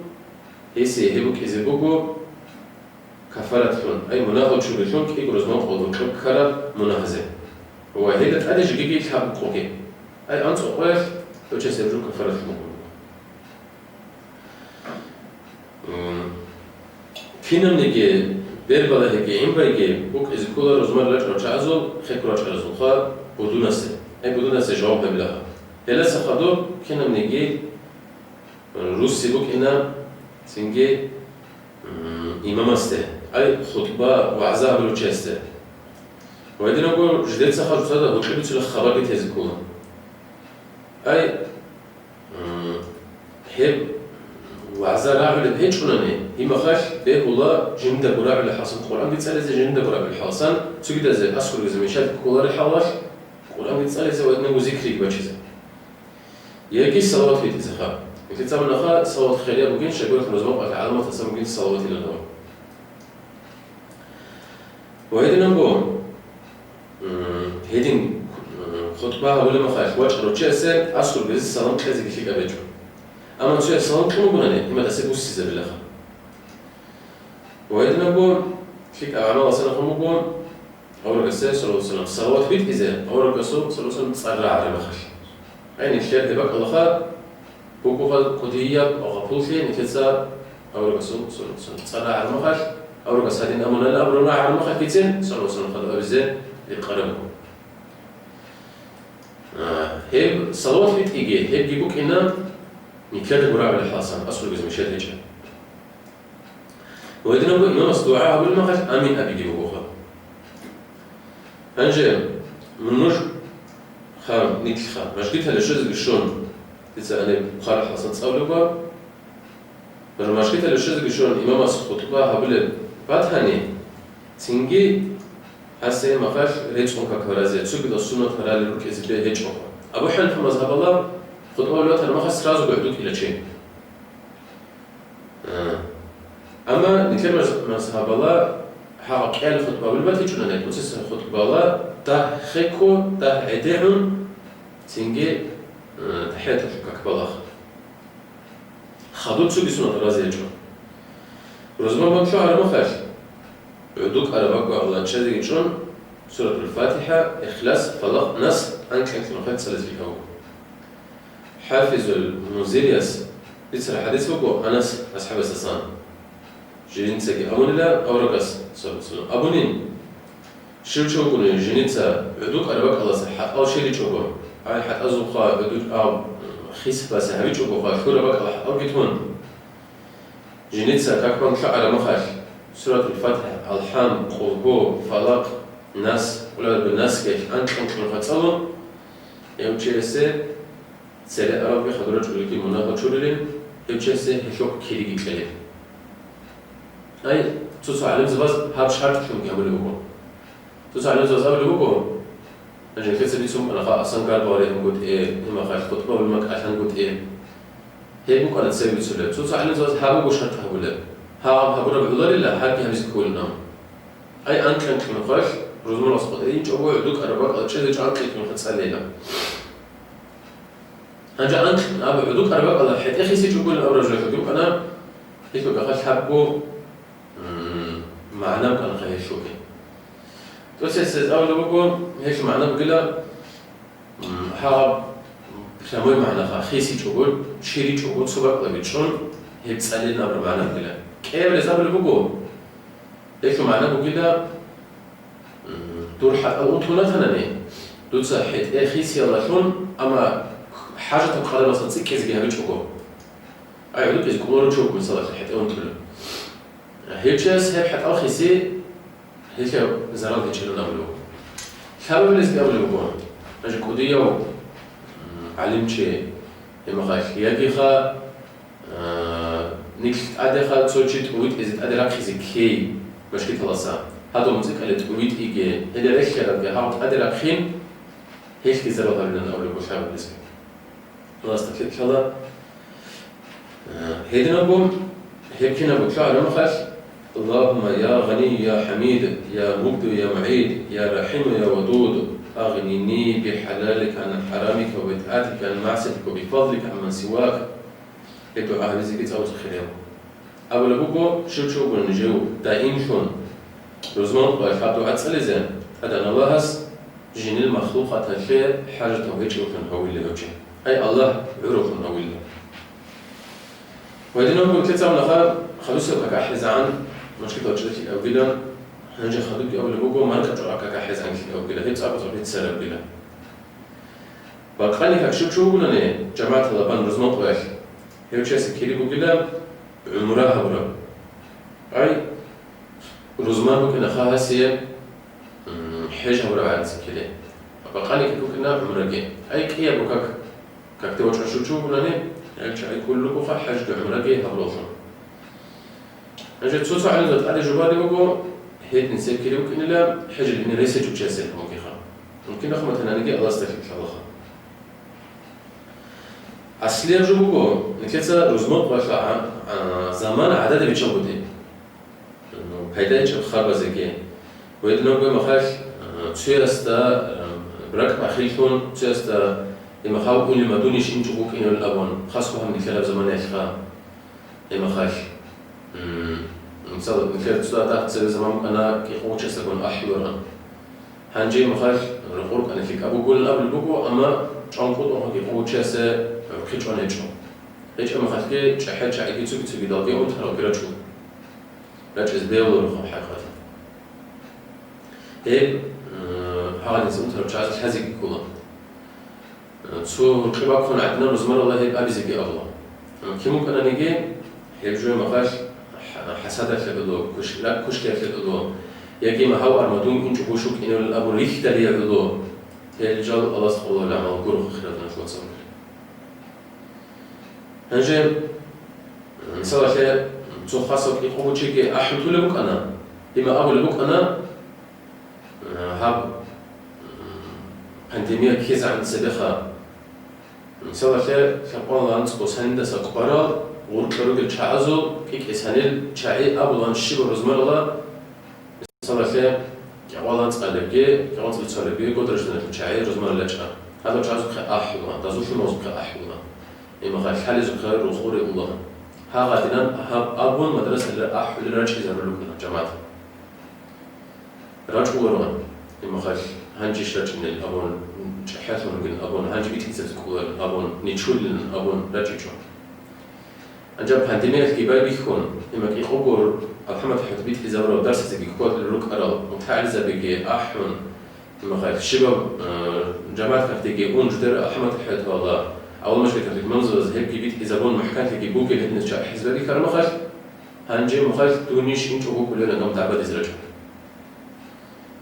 гьесие гьеб букӀизе буго, кафаратлъун, ай мунагьал чурилъун кӀиго рузман къо гьоркьоб ккараб мунагьазе. Ва гьелда тӀаде жеги лъабго къоги. Ай анцӀго къоялъ гьев чиясе гьеб жо кафаратлъун буго. М, кинабниги, бербалагьиги, гӀинбайги букӀизе ккола рузман рачӀарал чагӀазул, хекко рачӀаразулха будунасе. Ай будунасе жаваб гьабилаха. Гьелдаса хадуб кинабниги русси букӀина цинги, м, имамасде, ай хутӀба, вагӀза гьабулев чиясде. Ва гьединабго жидеца хадуб цоцазда гьоркьоб бицунеб хабарги тезе ккола. Ай, м, гьеб вагӀза рагӀулеб гьечӀунани, гьеб мехалъ бегьула жиндаго рагӀулел хӀалсан Къуръанги цӀализе, жиндаго рагӀулел хӀалсан цогидазе аскӀор гьезие мешалъ кколарел хӀалалъ Къуръанги цӀализе ва гьединабго зикриги бачизе. Яги салават битӀизеха. Нилъеца абунаха, салават хирияб бугин, щайгурелъул рузман къвалъ гӀаламатасан бугин салаватилан абун. Ва гьединабго, м, гьедин, м, хутӀба гьабулеб мехалъ вачӀарав чиясе аскӀор гьезие салам кьезеги лъикӀаб гьечӀо. Амма цояс салам кьун бугонани, гьеб мехалъ гьесие буссизабилаха. Ва гьединабго лъикӀаб гӀамаласан рахъун буго, Аварагасда, саллаллагьу гӀалайгьи ва саллам, салават битӀизе, аварагасул, саллаллагьу гӀалайгьи ва саллам, цӀар рагӀараб мехалъ. Гьаниб нилъер гьеб бакӀалаха, букӀуха кӀудияб гъапуллъи нилъеца аварагасул, саллаллагьу гӀалайгьи ва саллам, цӀар рагӀараб мехалъ, аварагас гьадин абунани абураб рагӀараб мехалъгицин, саллаллагьу гӀалайгьи ва саллам, хадуб абизе рекъараб буго. А, гьеб салават битӀиги, гьебги букӀина нилъедаго рагӀулел хӀалсан, аскӀор гьезие мешалъ гьечӀеб. Ва гьединабго имамас дугӀа гьабулеб мехалъ амин абиги бугоха. Гьанже мун нуж ха, нилъха, мажгиталде щвезеги щун, дица гьаниб хъвараб хӀалсан цӀалулеб буго, нуж мажгиталде щвезеги щун имамас хутӀба гьабулеб батани, цинги гьасие мехалъ рецӀун какаразе, цогидал суннат ралел рукӀизе бегь гьечӀоха. Абу ХӀанифа мазгьабалда хутӀба гьабулеб батараб мехалъ сразу гӀодов кӀила чи. А. Амма нилъер маз-, мазгьабалда гьагъаб кӀиабилеб хутӀба гьабулеб батичӀунани, тӀоцесеб хутӀбаялда дагь хехго, дагь гӀедегӀун, цинги, э, тахӀияталъул как балагь. Хадуб цоги сунат разе гьечӀо. Рузман бакӀ лъугӀараб мехалъ, гӀуду кӀараб бакӀ Аллагь чӀезеги чӀун, Суратул ФатихӀа, Ихлас, Фалакъ, Нас анкьанкьун хӀецӀализе кавго. ХӀафизул Мунзирияс бицараб хӀадис буго Анас асхӀабасдасан. Жинцаги абунила аварагас, саллаллагьу гӀалайгьи ва саллам, абунин, щив чи вугони жинца гӀуду кӀараб бакӀаласа хӀатӀал щеричӀого, гьай хӀатӀазулха гӀуду аб хисбасе гьавичӀогоха лъураб бакӀал хӀатӀалги тун. Жинца как балагь лъугӀараб мехалъ, Суратул ФатихӀа, Алхам, Къулгьу, Фалакъ, Нас, Къулгьу Насгелъ анкьун-анкьун хӀецӀалун, гьев чиясе цере арабги хадур рачӀунги мунагьал чурилин, гьев чиясе гьелъухъ кириги кьелин. Ай, цо-цо гӀалимзабаз гьаб шартӀлъунги гьабулеб буго. Цоцазда гӀалимзабаз абулеб буго, гьанже нилъеца бицун букӀана, ха, асан гаргал регьунгутӀи, имахъалъ хутӀба гьабулеб мехалъ кӀалъангутӀи. Гьеб букӀана цебе бицулеб. Цоцазда гӀалимзабаз гьаб буго шартӀ гьабулеб. Гьаб гьабураб гӀоларила, гьабги гьабизе кколин абун. Ай, анкьанкьун мехалъ, рузманалъ къватӀире инчӀого, гӀуду кӀараб бакӀалда чӀезе чӀанкьанкьун хӀецӀалейилан. Гьанже анкь-, аб-, гӀуду кӀараб бакӀалда хӀетӀе хисичӀого абураб жо гьабун букӀана, гьелъул мехалъ гьабго, м, магӀна букӀана гьелъулги. ТӀоцесез абулеб буго, гьелъул магӀна бугила, м, гьаб прямой магӀнаха, хисичӀого, чиричӀого цо бакӀалдаги чӀун, гьеб цӀалейилан абураб магӀна бугила. КӀиабилез абулеб буго, гьелъул магӀна бугила, м, дур хӀатӀал унтун ратанани, дуца хӀетӀе хисиялдалъун, амма хӀажатаб къадаралъа цӀикӀкӀизеги гьабичӀого. Ай, гӀодобизе кӀоларев чи вуго, мисалалъе, хӀетӀе унтулев. Гьев чияс гьеб хӀатӀал хиси, гьелъ зарал гьечӀилан абулеб буго. Лъабабилезги абулеб буго, гьанже кӀудияв, м, гӀалимчи, имахъалъ, ягиха, а, нилъ тӀадеха цо чи тӀувитӀизе тӀаде рахъизе ккей машгиталаса, гьадул муцӀикӀалде тӀувитӀиги, гьеле релълъарабги гьав тӀаде рахъин, гьелъги зарал гьабилан абулеб буго лъабабилезги. Аллагьас тавфикъ кьала. Э, гьединабго, гьеб кинабго лъугӀараб мехалъ, Аллагьумма я Гъанийю я ХӀамид, я Мубдию я МугӀид, я РахӀиму я Вадуд, агънини бихӀалалика гӀан хӀарамика ва битӀаатика гӀан магӀсиятика ва бифадлика гӀамман сивак. Гьеб дугӀа гьабизеги цӀакъ хирияв. Абулеб буго, щив чи вугони жив даимлъун рузман къоялъ гьаб дугӀа цӀализе, ТӀадегӀан Аллагьас жиндир махлукъаталъе хӀажатав гьечӀевлъун гьавила гьев чи. Ай, Аллагь гӀуравлъун гьавила. Ва гьединабго нилъеца абунаха, хадусеб какахӀезегӀан машгитал чӀезе лъикӀавгилан, гьанже хадубги абулеб буго, маркӀачӀул какахӀезегӀан лъикӀавгилан, гьеб цӀакъ-цӀакъ бицарабгилан. Бакъани как щив чи вугони, жамагӀаталда бан рузман къоялъ, гьев чиясе кири бугила гӀумра гьабураб. Ай, рузман букӀина ха гьасие, м, хӀеж гьабураб гӀадин кири. Бакъани как букӀина гӀумраги. Ай, кӀиябго как, какде вачӀун щив чи вугони, гьев чи ай кколел ругоха хӀежги гӀумраги гьабураллъун. Гьанже цо-цо гӀалимзабаз тӀаде жубалеб буго, гьедин цебе кири букӀинила, хӀежил гьенир рес гьечӀев чиясе бугеха. Мумкин, ахматананиги Аллагьасда лъикӀлъалаха. Аслияб жо буго, нилъеца рузман къоялъ а-, а, замана гӀадада биччан бутӀи. Ну, пайда гьечӀеб харбазеги. Ва гьединабго мехалъ, а, цоясда, а, ракӀ бахиллъун, цоясда, гьеб мехалъ ули мадунищ инчӀого вукӀиневин абун, хасго гьаб нилъераб заманаялъха. Гьеб мехалъ, м, мисал, нилъер цо дагь цебе заман букӀана кӀикъого чиясдагун ахӀуларан. Гьанже гьеб мехалъ рокъор рукӀана лъикӀаб бугилан абулеб буго, амма чӀван кӀутӀун кӀикъого чиясе гӀурхъи чӀван гьечӀо. ГьечӀеб мехалъги чӀахӀиял чагӀиги цоги-цоги далги унтарал ккерачӀо. РачӀиз бегьуларо хӀакъикъаталда. Гьеб, м, гьагъадинца унтарал чагӀаз лъазеги ккола. Цо гьоркье бахъун гӀадинаб рузманалда гьеб абизеги абула. Кин букӀананиги, гьеб жо мехалъ хӀа-, хӀасадалъе гӀоло, куш-, ракӀ кушкиялъе гӀоло, яги магьав армадун инчӀого щукӀиневилан абун рихьдалие гӀоло, гьел жал Аллагьас къоло гӀамал гуро, хириял диналъул вацал. Гьанже, мисалалъе, цо хасав кӀикъого чиги ахӀулев букӀана, гьеб абулеб букӀана, гьаб, м, пандемия ккезегӀан цебеха, мисалалъе, лъабкъоялда анцӀго санидаса кӀварал гъоркье ругел чагӀазул кӀикъи санил чагӀи абулаан щибаб рузманалда, мисалалъе, кӀикъого Кьалан цӀалебги, кьалан цӀалебги, годараждана чагӀи рузман рачӀа. Гьадаб чагӀазухъе ахӀула, дазулъ мавзухъе ахӀула. Имахъа лъалезухъе рухуре ула. Гьагъадинан гьаб абун мадрасалда ахӀулел рачӀизарулел рукӀана жамагӀат. РачӀулароан, имахъа гьанжищ рачӀинел абун, чӀехӀелъун ругел абун, гьанже битӀизаб кколарел абун, нечолилан абун рачӀичӀо. Гьанже пандемиялъги байбихьун, имакъикъого АлхӀамат ХӀатӀ битӀизабураб дарсазеги кколел рукӀарал мутагӀалимзабиги ахӀун, имахъа щибаб, э, жамагӀат кагътиги ун жидер АлхӀамат ХӀатӀ вала, авал машгиталъул имамзабаз гьебги битӀизабун мухӀканлъиги бугел гьединас чагӀи хӀизбаби карамахъалъ, гьанже мухъалъ дунищ инчӀого кколел гьагам дагьбадизе рачӀун.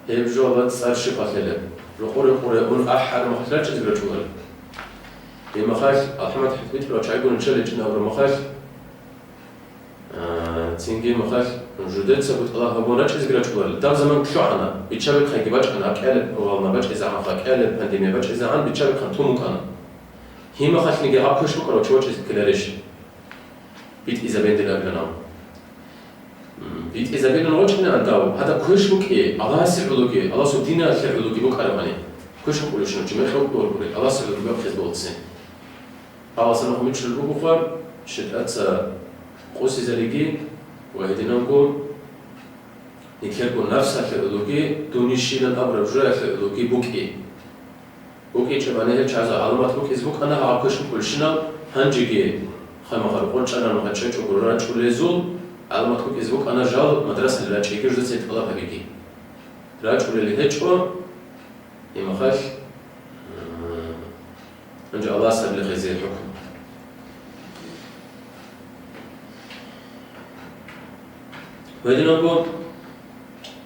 Гьеб жо гьаб цӀар щиб къалъалеб? Рокъо-рокъоре ун ахӀараб махалъ рачӀизе рачӀулареб? Гьеб махалъ, АлхӀамат ХӀатӀ битӀарав чагӀи гурони чӀаличӀин абураб махалъ, а, цинги махалъ жидеца бутӀала гьабун рачӀизеги рачӀуларел. Даб заман лъугӀана, биччабихъайги бачӀана, кӀиабилеб волна бачӀизегӀан, кӀиабилеб пандемия бачӀизегӀан, биччабихъан тун букӀана. Гьеб махалъниги гьаб квеш букӀарав чи вачӀизе ккеларищ? БитӀизабендил абилан абун. М, битӀизабилан вачӀинаан дав, гьадаб квеш букӀи, Аллагьасе гӀологи, Аллагьасул диналъе гӀологи букӀарабани. Квеш букӀулищ чи мекъи букӀур бури, Аллагьасе гӀологи бахъизе болцин. Аллагьас амру мичӀчӀул бугоха, шайтӀаца къосизариги ва гьединанго никерго нафсалъе гӀологи, дунищилан абураб жоялъе гӀологи букӀи. БукӀинчӀебани гьел чагӀазда гӀаламат букӀизе букӀана гьаб квеш букӀулщинал, гьанжеги хъамахъал къорчӀанан гьачӀечӀого рачӀулезул гӀаламат букӀизе букӀана жал мадрасалде рачӀиги жидеца тӀалаб гьабиги. РачӀулел гьечӀо, имахалъ, гьанже Аллагьас гьабила гьезие хӀукму. Гьединабго,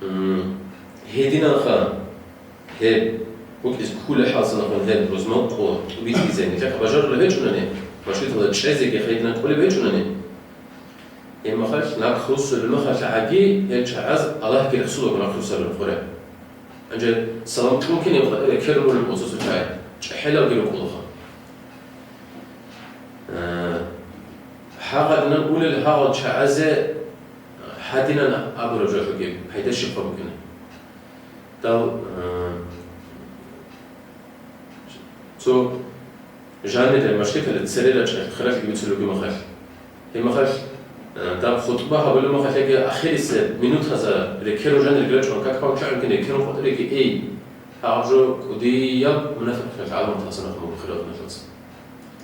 м, гьединанха гьеб букӀизе кколеб хӀалцинабун гьеб рузман къо тӀубитӀизе нилъехъ бажарулеб гьечӀунани, машгиталда чӀезеги гьединан кӀолеб гьечӀунани, гьеб махалъ нахъ руссулеб махалъ гӀаги гьел чагӀаз Аллагьги рехсулаго нахъ руссарулеб хъуре. Гьанже салам кьун кинаб, э, ккерун рукӀуна цо-цо чагӀи, чӀехӀелалги рукӀулаха. Э, гьагъадинан улел гьагъал чагӀазе гьадинан абураб жоялъулги пайда щибха букӀина. Дал, э, цо жанире машгиталде цере рачӀа хиралъиги бицулеб буго махалъ. Гьеб махалъ, э, даб хутӀба гьабулеб махалъ яги ахирисеб минутазда рекерун жанирги рачӀун, как бан чӀванкин рекерун къотӀиреги, эй, гьаб жо кӀудияб мунафикъалъул гӀаламаталъасан ахӀун буго хирал диналъул вацал.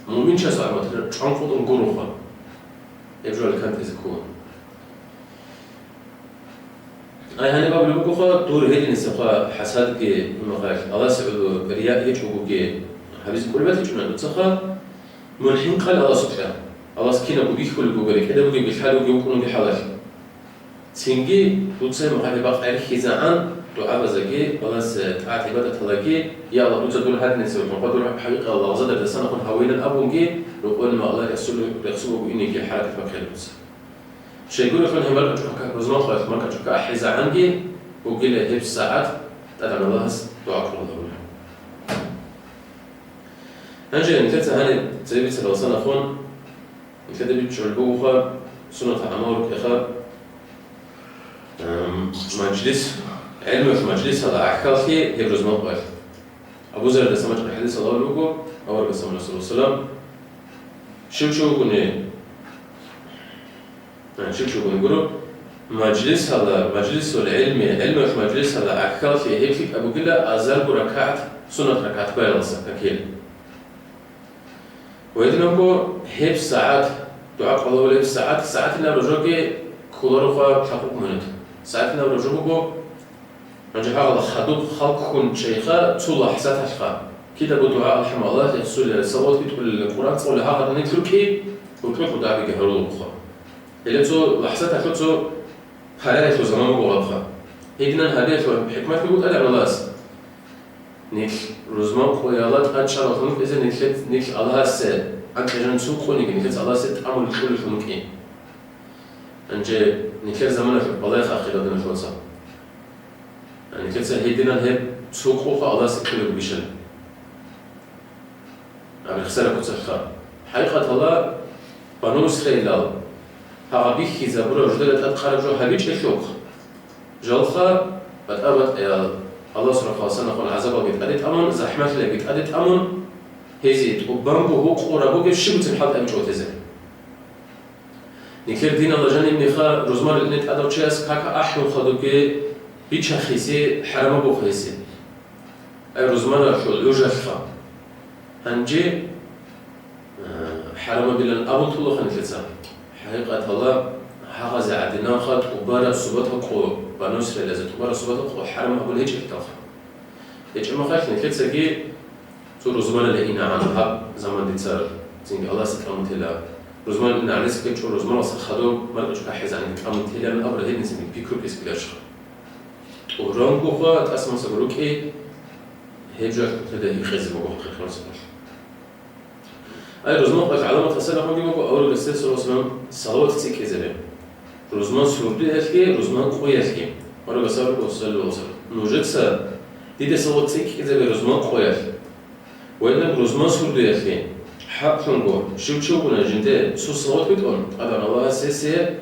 Муъминчиясул гӀаламат чӀван къотӀун гуроха. Гьеб жо кантӀизе ккола. Ай гьаниб абулеб бугоха, дур гьединасебха хӀасадги, имахъалъ, Аллагьасе гӀоло рия гьечӀогоги гьабизе кӀолеб батичӀони дуцаха, мун хӀинкъал Аллагьасукьа. Аллагьас кинабго бихьулеб буго, рекӀелеб бугебги лъалеб бугеб вукӀунебги хӀалалъ. Цинги дуца, имахъалъ, бакъ рихьизегӀан дугӀабазеги, Аллагьасе тӀагӀат-гӀибадаталдаги, я Аллагь, дуца дур гьадинасеб хӀинкъа, дур хӀакъикъа лагъзадердасан ахӀун гьавейилан абунги, рокъове Аллагь рехсулев, рехсулев вугониги хӀаракат бахъе дуца. Щайгурелъул гьеб маркӀачӀухъа рузман къоялъ маркӀачӀухъа ахӀизегӀанги бугила гьеб сагӀат ТӀадегӀан Аллагьас дугӀа кьуралъугьуна. Гьанже нилъеца гьаниб цебе бицаралдасан ахӀун, нилъеда бичӀчӀулеб бугоха суннатал гӀамал рукӀиха, эм, мажлис, гӀелмуялъ мажлисалда гӀахьаллъи гьеб рузман къоялъ. Абу Зарридасан бачӀараб хӀадисалда абулеб буго, аварагас, саллаллагьу гӀалайгьи ва саллам, щив чи вугони, а, щив чи вугони гуро, мажлисалда, мажлисул гӀилми, гӀилмуялъ мажлисалда гӀахьаллъи гьеб лъикӀаб бугила азарго ракагӀат, суннат ракагӀат баялдаса какил. Ва гьединго гьеб сагӀат, дугӀа къабулабулеб сагӀат, сагӀатилаб жоги кколароха лъабкъ минут. СагӀатилаб жо буго, гьанже гьагъала хадуб хал ккун чӀейха цо лахӀзаталъха. Кидаго дугӀа, АлхӀам, Аллагь рехсулел, салават битӀулел, Къуръан цӀалулел гьагъадин нилъ рукӀи, рукӀи хъудаги гьарулебха. Гьеле цо лахӀзаталъул цо параялъул заман буго гьабха. Гьединан гьабиялъул хӀикмат буго ТӀадегӀан Аллагьас. Нилъ рузман къояла тӀадчӀаралъун вукӀизе нилъе-, нилъ Аллагьасе гӀакълу-жаниб цун къониги, нилъеца Аллагьасе тӀамул кьолелъун вукӀин. Гьанже нилъер заманалъ балагьеха, хирал диналъул вацал. Нилъеца гьединан гьеб цо къо Аллагьасе кьолеб бищали. Гьаб рехсараб куцалъха. ХӀакъикъаталда, Бану Исраилал гьагъа бихьизабураб жидеда тӀадкъараб жо гьабичӀелъухъ, жалха, БатӀа-батӀиял, Аллагьас рахъалсанахъун гӀазабалги тӀаде тӀамун, захӀмалъилаги тӀаде тӀамун, гьезие тӀубанго гьукъураб бугеб щиб буцин хӀалтӀи гьабичӀо тезе. Нилъер диналда жаниб меха рузман ине тӀадав чияс кака ахӀун хадубги бичахъизе хӀарамабухъ гьесие. Ай рузманалъул гӀужалъха. Гьанже, э, хӀарамабилан абун тулаха нилъеца. ХӀакъикъаталда, гьагъазе гӀадинавха тӀубараб субатаб къо, Бану Исраилазе тӀубараб субатаб къо хӀарам гьабун гьечӀелъидалха. ГьечӀеб мехалъ нилъецаги цо рузманалъе инагӀан гьаб заман дица цинги Аллагьасда тӀамун тела. Рузман инагӀан гьес ккечӀо, рузманалъа хадуб маркӀачӀу кахӀезанги тӀамун теларин абура гьединцинги пикру ккезе ккеларищха. ТӀуранго хва тӀасмасаб рукӀи, гьеб жо хутӀеда гьикъизе буго хъехӀлъун сабаблъун. Ай, рузман къоялъ гӀаламат гьасаб рахунги буго, аварагасде саллаллагьу гӀалайгьи вассалам салават цӀикӀкӀизабе. Рузман сурдуялъги, рузман къоялъги. Аварагас абуго, саллаллагьу гӀалайгьи вассалам: «Нужеца диде салават цӀикӀкӀизабе рузман къоялъ». Ва гьединаб рузман сурдуялъе, хӀакълъунго, щив чи вугони жинде цо салават битӀун, ТӀадегӀан Аллагьас гьесие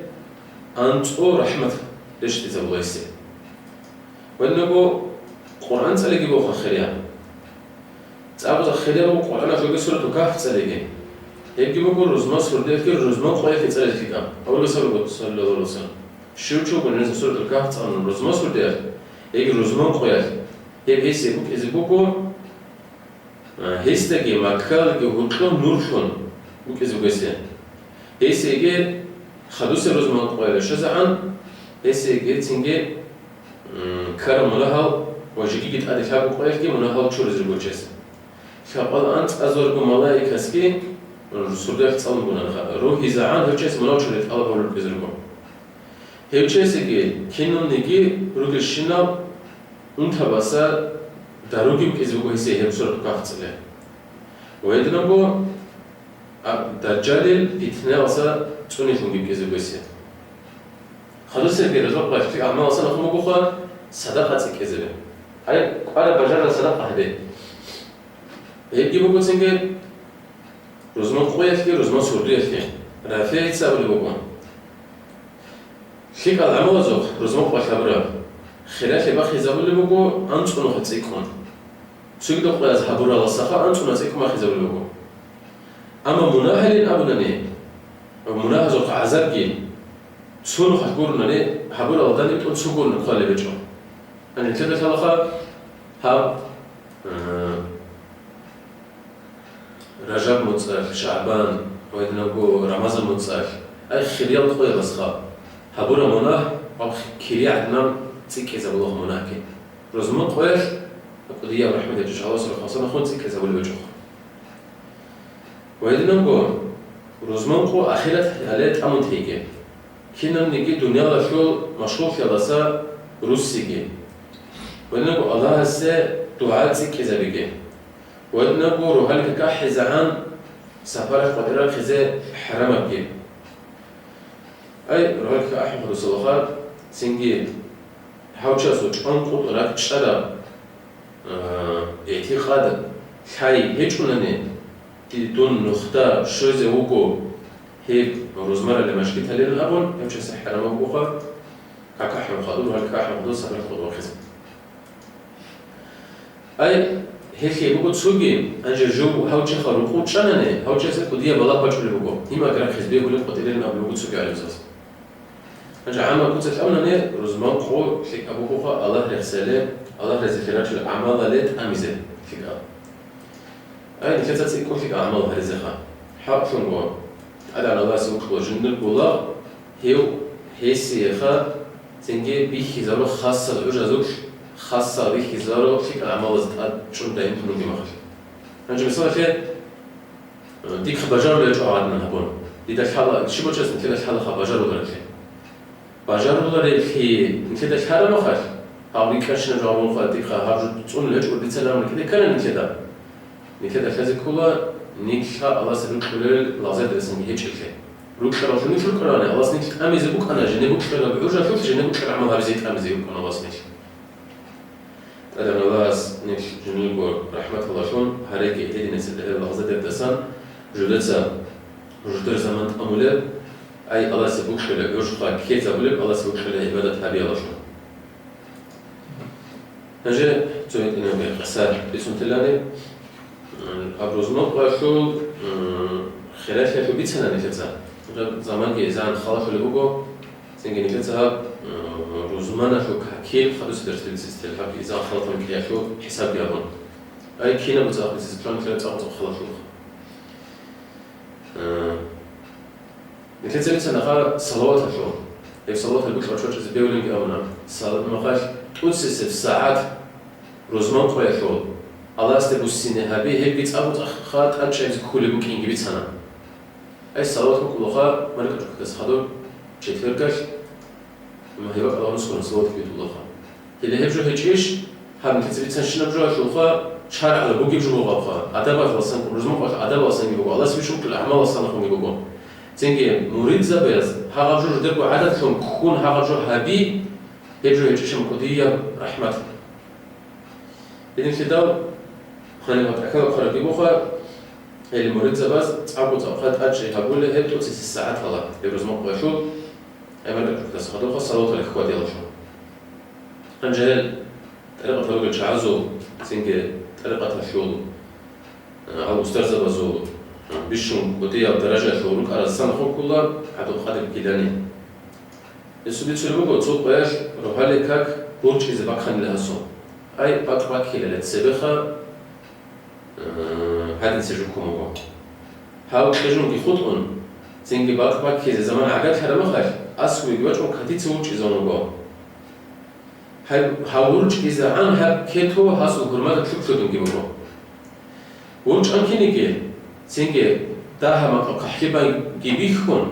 анцӀго рахӀмат рещтӀизабула гьесие. Ва гьединабго Къуръан цӀалиги буго хириял. ЦӀакъго хириял буго Къуръаналъулги Суратул Кагьф цӀалиги. Гьебги буго рузман сурдуялъги рузман къоялъги цӀализе лъикӀаб. Аварагас абуго, саллаллагьу гӀалайгьи вассалам: «Щив чи вугони жинца Суратул Кагьф цӀалун рузман сурдуялъ, яги рузман къоялъ, гьеб гьесие букӀизе буго, а, гьесдаги маккалги гьоркьоб нурлъун букӀизе буго гьесие. Гьесиеги хадусеб рузман къоялъ щвезегӀан, гьесиеги цинги, м, ккараб мунагьал ва жеги тӀаде лъабго къоялъги мунагьал чуризе руго чиясе. Лъабкъоялда анцӀазарго малаикасги, м, сурдуялъ цӀалун бугоха, рогьизегӀан гьев чиясе мунагьал чуризе тӀалаб гьабулеб букӀизе руго». Гьев чиясеги киналниги ругелщинал унтабаса даруги букӀизе буго гьесие гьеб Суратул Кагьф цӀалиялъ. Ва гьединабго, а, Дажжалил питнаялдаса цӀунилъунги букӀизе буго гьесие. Хадусебги Ражаб къоялъ гӀамалалдасан рахъун бугоха садакъа цӀикӀкӀизабе. Ай, кӀвараб бажараб садакъа гьабе. Гьебги буго цинги рузман къоялъги рузман сурдуялъги. РафигӀица абулеб буго: лъикӀал гӀамалазухъ рузман къоялъ гьабураб хиралъи бахизабулеб буго анцӀго нухалъ цӀикӀкӀун. Цогидал къояз гьабуралдасаха анцӀго нухалъ цӀикӀкӀун бахизабулеб буго. Амма мунагьалин абунани, мунагьазухъ гӀазабги цо нухалъ гурони, гьабуралда данде битӀун цо гурони кколеб гьечӀо. Гьанже нилъеда лъалаха гьаб, э, Ражаб моцӀалъ, ШагӀбан ва гьединабго Рамазан моцӀалъ, ай, хириял къоялдасаха гьабураб мунагь ва кири гӀадинан цӀикӀкӀизабулаха мунагьги. Рузман къоялъ кӀудияб рахӀмат гьечӀищ, Аллагьас рахъалсанахъун цӀикӀкӀизабулеб гьечӀо. Ва гьединабго рузман къо ахираталде тӀамун теги, кинабниги дуниялалъул машгъуллъиялдаса руссиги. Ва гьединабго Аллагьасе дугӀа цӀикӀкӀизабиги. Ва гьединабго рогьалил какахӀезегӀан сапаралъ къватӀире рахъизе хӀарамабги. Ай, рогьалил какахӀун хадусалаха, цинги гьав чиясул чӀван къотӀун ракӀчӀараб, а, игӀтикъад лъай гьечӀунани, дун нухда щвезе вуго гьеб рузманалде машгиталилан абун, гьев чиясе хӀарамаб бугоха какахӀун хадур, гьал какахӀун хадур сапаралъ къотӀун рахъизе. Ай, гьелъие буго цоги, гьанже жо гьав чиясда рукъу чӀанани, гьав чиясе кӀудияб балагь бачӀулеб буго, гьимаги рахъизе бегьулеб къотӀилелин абулеб буго цоги гӀалимзабаз. Гьанже гӀаммаб куцалъ абунани, рузман къо лъикӀаб бугоха Аллагь рехсалеб, Аллагь разилъи рачулеб гӀамалалде тӀамизе лъикӀаб. Ай, нилъеца цӀикӀкӀун лъикӀаб гӀамал гьаризеха. ХӀакълъунго, ТӀадегӀан Аллагьасе бокьула жиндирго лагъ, гьев гьесиеха, цинги бихьизару хасал гӀужазулъ, хасал бихьизару лъикӀаб гӀамалаз тӀад чӀун дайинлъун вугеб мехалъ. Гьанже мисалалъе, дихъа бажарулел гьечӀо гьадинан гьабун. Дида лъала, щиб бачӀас нилъеда лъалаха бажаруларелъи. Бажаруларелъи нилъеда лъараб мехалъ, гьав рикӀкӀарщинаб жо гьабунха, дихъа гьаб жо цӀунулел гьечӀо, дица ламан кӀиде ккани нилъеда. Нилъеда лъазе ккола, нилъ Аллагьасе рокьулел лагъзадерасанги гьечӀеблъи. Рокьаралъун нилъ рукӀарани, Аллагьас нилъ тӀамизе букӀана, жине бокьараб гӀужалъулъ жине бокьараб гӀамал гьаризе тӀамизе букӀана Аллагьас нилъ. ТӀадегӀан Аллагьас нилъ жиндирго рахӀматалдалъун гьареги гьединаб цебе гьел лагъзадердасан жидеца жидер заман тӀамулеб, ай, Аллагьасе бокьулеб гӀужха ккезабулеб, Аллагьасе бокьулеб гӀибадат гьабиялалъун. Гьанже цо гьитӀинаб къиса бицунтилани, м, гьаб рузман къоялъул, м, хиралъиялъул бицана нилъеца. Гьаб заманги изан халалъулеб буго, цинги нилъеца гьаб, м, рузманалъул какил хадусе дарс бицистел, гьаб изан халатан кӀиялъул хӀисабги гьабун. Ай кинаб цӀакъ бицис план ккела цӀакъ-цӀакъ халалъулха. Э, Нилъеца бицана гьаб салаваталъул. Гьеб салаватал букӀа чӀвачӀизе бегьулинги абуна. Салават махалъ тӀоцесеб сагӀат рузман къоялъул Аллагьасде буссине гьаби, гьебги цӀакъ-цӀакъха тӀадчӀизе кколеб букӀинги бицана. Ай салават букӀулаха марикӀачӀухъадас хадуб четвергалъ. Гьеб бакӀалда нусгун салават битӀулаха. Гьеле гьеб жо гьечӀищ, гьаб нилъеца бицанщинаб жоялъулха, шаргӀалда бугеб жо бугоха, адабалъулсан, рузмукъалъ адабалъулсанги буго, Аллагьас бищун ккола гӀамалалъулсанги буго. Цинги муридзабаз гьагъаб жо жидерго гӀадатлъун ккун гьагъаб жо гьаби, гьеб жо гьечӀищ кӀудияб рахӀмат. Гьединлъидал гьаниб гьаб тӀахьал хъварабги буха, гьел муридзабаз цӀакъ-цӀакъха тӀадчӀи гьабулеб гьеб тӀоцесеб сагӀаталда, гьеб рузман къоялъул, гьеб марикӀачӀухъадас хадубха салаватал хьвадиялъул. Гьанже гьел тӀарикъаталъул чагӀазул, цинги тӀарикъаталъул, э, гьал устарзабазул, э, бищун кӀудияб даражаялъул рукӀарал санахъ вукӀула ГӀабдулкъадир Гилани. Гьесул бицунеб буго, цо къоялъ рогьалил как урчӀизе бахъанила гьасул. Ай, бакъ баккилила цебеха, э, гьадинлъи жуккун буго. Гьав кьижунги хутӀун, цинги бакъ баккизе замана гӀагарлъараб мехалъ, аскӀовеги вачӀун катица урчӀизавун вуго. Гьав, гьав урчӀизегӀан гьаб кето гьасул гьурмада лъугьа-лъугьунги буго. ВурчӀан кинеги, цинги дагьа-макъа хъахӀлъи банги бихьун,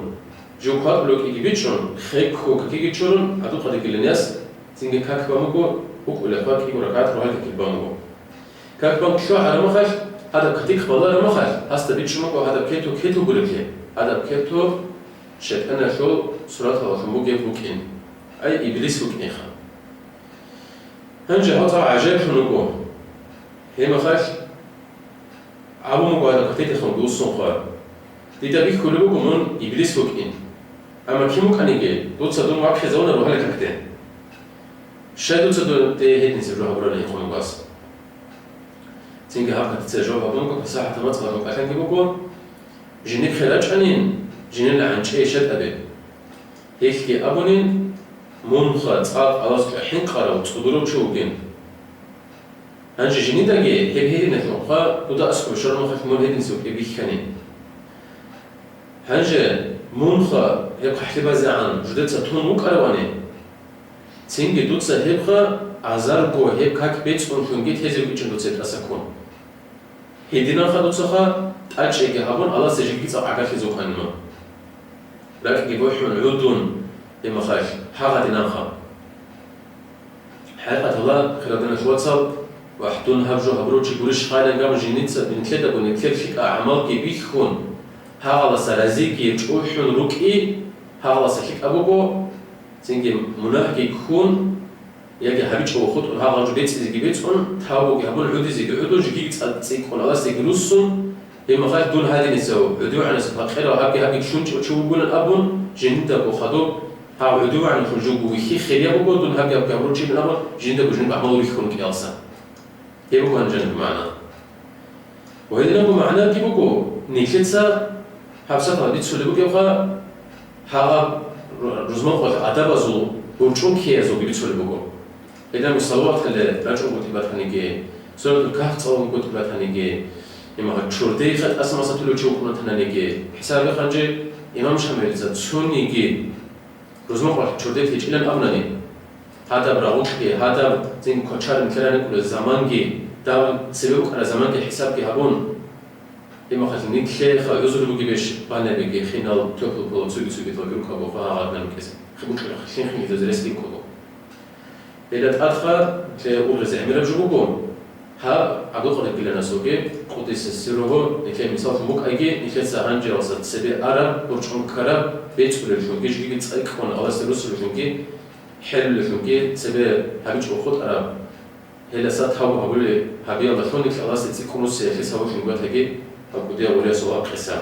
жив кватӀулев вукӀиги бичӀчӀун, хеккун какиги чурун, ГӀабдулкъадир Гиланияс цинги как бан буго, укӀулеб хвар кӀиго ракагӀат рогьалил какил бан буго. Как бан лъугӀараб мехалъ, гьадаб катикь балараб мехалъ, гьасда бичӀчӀун буго гьадаб кето кето гуребли, гьадаб кето шайтӀаналъул сураталалъун бугеб букӀин, ай, иблис вукӀинха. Гьанже гьав цӀакъ гӀажаиблъун вуго. Гьеб мехалъ абун буго гьадаб катетехун буссун хвар. Дида бихьулеб буго мун иблис вукӀин. Амма кин вукӀаниги, дуца дун вахъизавуна рогьалил какде. Щай дуца дун дие гьединлъи жо гьабурали гьикъун вуго гьас. Цинги гьаб катица жо гьабун буго, пасахӀатаб мацӀалда кӀалъанги буго, жиндихъе рачӀанин, жинила гӀанчӀее щатӀабе. Гьелъги абунин, мунха цӀакъ Аллагьасукьа хӀинкъарав цӀодорав чи вугин. Гьанже жиндаги гьеб гьединалъухъа дуда аскӀоб щвараб мехалъ мун гьединлъи вукӀин бихьани. Гьанже мунха гьеб хъахӀлъи базегӀан жидеца тун вукӀаравани, цинги дуца гьебха азарго гьеб как бецӀунлъунги тезе вукӀинчӀин дуца тӀаса ккун. Гьединанха дуцаха тӀадчӀиги гьабун, Аллагьасде жеги цӀакъ гӀагарлъизе вукӀанин мун. РакӀги бухӀун, гӀодун, гьеб мехалъ, гьагъадинанха. ХӀакъикъаталда, хирал диналъул вацал, вахӀ, дун гьаб жо гьабурав чи гурищ хайилан гьабун жинца нилъедаго нилъер лъикӀаб гӀамалги бихьун, гьагъаласа разиги чӀухӀун рукӀи, гьагъаласа лъикӀаб буго, цинги мунагьги ккун, яги гьабичӀого хутӀун гьагъаб жо бецӀизеги бецӀун, тавбуги гьабун, гӀодизеги гӀодун, жеги цӀа-, цӀикӀкӀун Аллагьасдеги руссун, гьеб мехалъ дун гьадинисев, гӀодовегӀанасев, пакъирав, гьабги-гьабги лъунчӀев чи вугилан абун, жиндаго хадуб, гьав гӀодовегӀанлъун живго вихьи хирияб буго, дун гьабги-гьабги гьабурав чи вугилан абун, жиндаго жинда гӀамал вихьун кӀиялса. Гьеб буго гьанжеялъул магӀна. Ва гьединабго магӀнаги буго, нилъеца гьабсагӀат бицулеб бугебха, гьаб рузман къоялъ адабазул гьурчӀун ккеязулги бицулеб буго. Гьединабго салаваталде рачӀунгутӀи батаниги, Суратул Кагьф цӀалунгутӀи батаниги, имагьа чурдейха тӀаса масатулев чи вукӀунатананиги, хӀисабе гьанже имам Шамилица цониги рузман къоялъ чурде течӀилан абунани, гьадаб рагъулъги, гьадаб цин квачарин ккераникӀулел заманги, даб цебе букӀараб заманги хӀисабги гьабун, гьеб мехалъ нилъеха гӀузру бугебищ, банабиги, хинал, тёплый пол, цуги-цуги тӀоги рукӀаго, гьагъадинан рукӀизе, хибукьа хилъин-хилъизе ресги ккого. Гьелда тӀадха, нилъее ургъизе гӀемераб жо буго, гьаб ГӀабдулкъадир Гиланиясулги, къуддиса сирругьу, нилъее мисаллъун букӀайги, нилъеца гьанжеялдаса цебе араб, гьурчӀун ккараб, бецӀулеллъунги жеги цӀикӀкӀун Аллагьасде руссулелъунги, хӀелулелъунги цебе гьабичӀого хутӀараб, гьелдаса тавбу гьабулеб гьабиялдалъун нилъ Аллагьасде цӀикӀкӀун руссиялъе сабаблъун батаги, гьаб кӀудияв авлиясул вакъиса.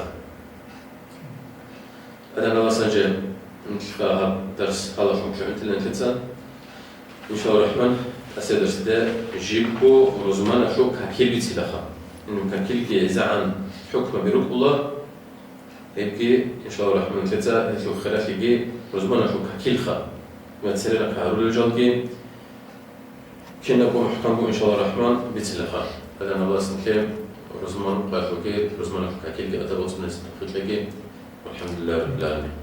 Гьадан Аллагьас гьанже нилъеца гьаб дарс гьалалъун лъугӀинтӀилан нилъеца. Иншаллагьу рахӀман, Гьесда дарсда жибго рузманалъул какил бицилаха. М, какилги гӀезегӀан хӀукмаби рукӀуна, гьебги, иншаллагьу рахӀман, лъеца гьелъул хиралъиги рузманалъул какилха. Ва церера гьарулел жалги кинабго мухӀкамго, иншаллагьу рахӀман, бицилаха. Гьадан Аллагьас нилъее рузман къвалъулги, рузманалъул какилги ада боцӀунес тавфикъ кьеги. ВалхӀамдулиллагьи раббил гӀаламин.